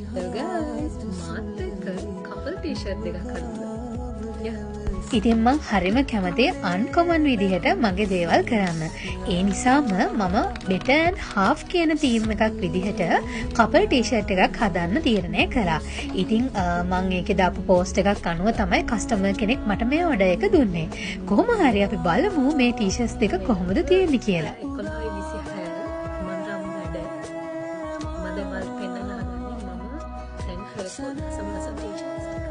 Guys, මාත් එක්ක couple T-shirt දෙකක් හදන්න. Yeah. ඉතින් මං හරිම කැමති අන්කොමන් විදිහට මගේ දේවල් කරන්න. ඒ නිසාම මම බෙටර් ඇන්ඩ් හාෆ් කියන තීම් එකක් විදිහට කපල් ටී-ෂර්ට් එකක් හදන්න තීරණය කළා. ඉතින් මං ඒකේ දාපු පෝස්ට් එකක් අනුව තමයි කස්ටමර් කෙනෙක් මට මේ ඕඩර් එක දුන්නේ. කොහොම හරි අපි බලමු මේ ටී-ෂර්ට්ස් දෙක කොහොමද තියෙන්නේ කියලා. 11:26 මං තාම වැඩ. මම දැන් ඔයාලට පෙන්නන්න හදන්නේ මම දැන් හදපු ලස්සන ලස්සන ටී-ෂර්ට්ස් ටික.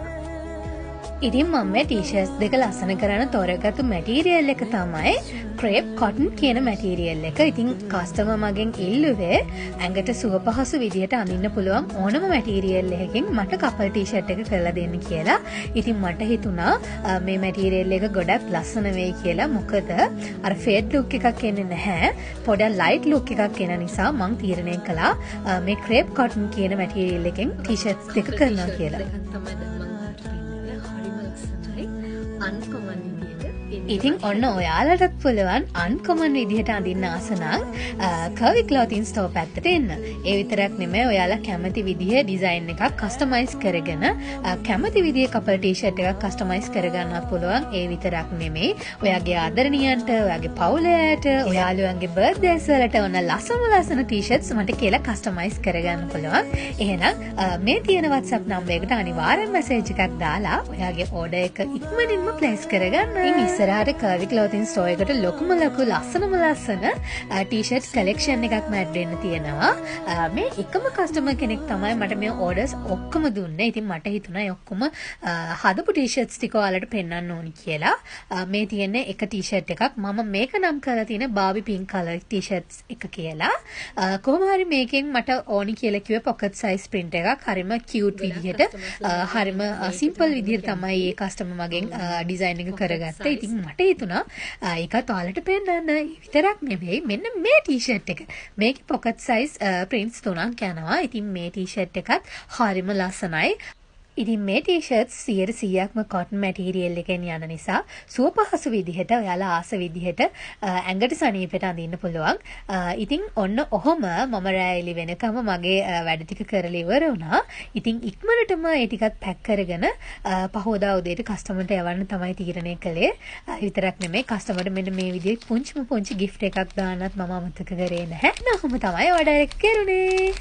ඉතින් මම මේ ටී-ෂර්ට්ස් දෙක ලස්සන කරන්න තෝරගත්තු මැටීරියල් එක තමයි ක්‍රේප් කොටන් කියන මැටීරියල් එක. ඉතින් කස්ටමර් මගෙන් ඉල්ලුවේ ඇඟට සුව පහසු විදිහට අඳින්න පුළුවන් ඕනම මැටීරියල් එකකින් මට කපල් ටී-ෂර්ට් එක කරලා දෙන්න කියලා. ඉතින් මට හිතුණා මේ මැටීරියල් එක ගොඩක් ලස්සන වෙයි කියලා. මොකද අර ෆේඩ් ලුක් එකක් එන්නේ නැහැ. පොඩක් ලයිට් ලුක් එකක් එන නිසා මං තීරණය කළා මේ ක්‍රේප් කොටන් කියන මැටීරියල් එකෙන් ටී-ෂර්ට්ස් දෙක කරනවා කියලා. දෙකක් තමයි දැන් මං ඔයාලට පෙන්නන්නේ. හරිම ලස්සනයි. අන්කොමන් විදිහට. ඉතින් ඔන්න ඔයාලටත් පුළුවන් අන්කොමන් විදිහට අඳින්න ආස නම් කර්වි ක්ලෝතින් ස්ටෝර් පැත්තට එන්න. ඒ විතරක් නෙමෙයි, ඔයාලා කැමති විදිහේ ඩිසයින් එකක් කස්ටමයිස් කරගෙන කැමති විදිහේ කපල් ටී-ෂර්ට් එකක් කස්ටමයිස් කරගන්නත් පුළුවන්. ඒ විතරක් නෙමෙයි, ඔයාගේ ආදරණීයන්ට, ඔයාගේ පවුලේ අයට, ඔයාලුවන්ගේ බර්ත්ඩේස් වලට ඔන්න ලස්සන ලස්සන ටී-ෂර්ට්ස් මට කියලා කස්ටමයිස් කරගන්න පුළුවන්. එහෙනම් මේ තියෙන WhatsApp number එකට අනිවාර්යෙන් මැසේජ් එකක් දාලා ඔයාගේ ඕඩර් එක ඉක්මනින්ම ප්ලේස් කරගන්න. ඉතින් ඉස්සරහට කර්වි ක්ලෝතින් ස්ටෝර් එකට ලොකුම ලොකු ලස්සනම ලස්සන ටී-ෂර්ට් කලෙක්ෂන් එකක්ම ඇඩ් වෙන්න තියෙනවා. මේ එකම කස්ටමර් කෙනෙක් තමයි මට මේ ඕඩර්ස් ඔක්කොම දුන්නේ. ඉතින් මට හිතුණා ඒ ඔක්කොම හදපු ටී-ෂර්ට්ස් ටික ඔයාලට පෙන්වන්න ඕනි කියලා. මේ තියෙන්නේ එක ටී-ෂර්ට් එකක්. මම මේක නම් කරලා තියෙන බාබි පින්ක් කලර් ටී-ෂර්ට්ස් එක කියලා. කොහොම හරි මේකෙන් මට ඕනි කියලා කිව්වේ පොකට් සයිස් ප්‍රින්ට් එකක්. හරිම කියුට් විදිහට, හරිම සිම්පල් විදිහට තමයි මේ කස්ටමර් මගෙන් ඩිසයින් එක කරගත්තේ. ඉතින් මට හිතුණා ඒකත් ඔයාලට පෙන්නන්න. ඒ විතරක් නෙවෙයි, මෙන්න මේ ටී-ෂර්ට් එක. මේකේ පොකට් සයිස් ප්‍රින්ට්ස් තුනක් යනවා. ඉතින් මේ ටී-ෂර්ට් එකත් හරිම ලස්සනයි. ඉතින් මේ ටී-ෂර්ට්ස් 100%ක්ම කොටන් මැටීරියල් එකෙන් යන නිසා සුව පහසු විදිහට ඔයාලා ආස විදිහට ඇඟට සනීපෙට අඳින්න පුළුවන්. ඉතින් ඔන්න ඔහොම මම රෑ එළි වෙනකම මගේ වැඩ ටික කරලා ඉවර වුණා. ඉතින් ඉක්මනටම ඒ ටිකත් පැක් කරගෙන පහුවදා උදේට කස්ටමර්ට යවන්න තමයි තීරණය කළේ. විතරක් නෙමෙයි, කස්ටමර්ට මෙන්න මේ විදිහේ පුංචිම පුංචි ගිෆ්ට් එකක් දාන්නත් මම අමතක කරේ නැහැ. ඔහොම තමයි ඔඩර් එක කෙරුණේ.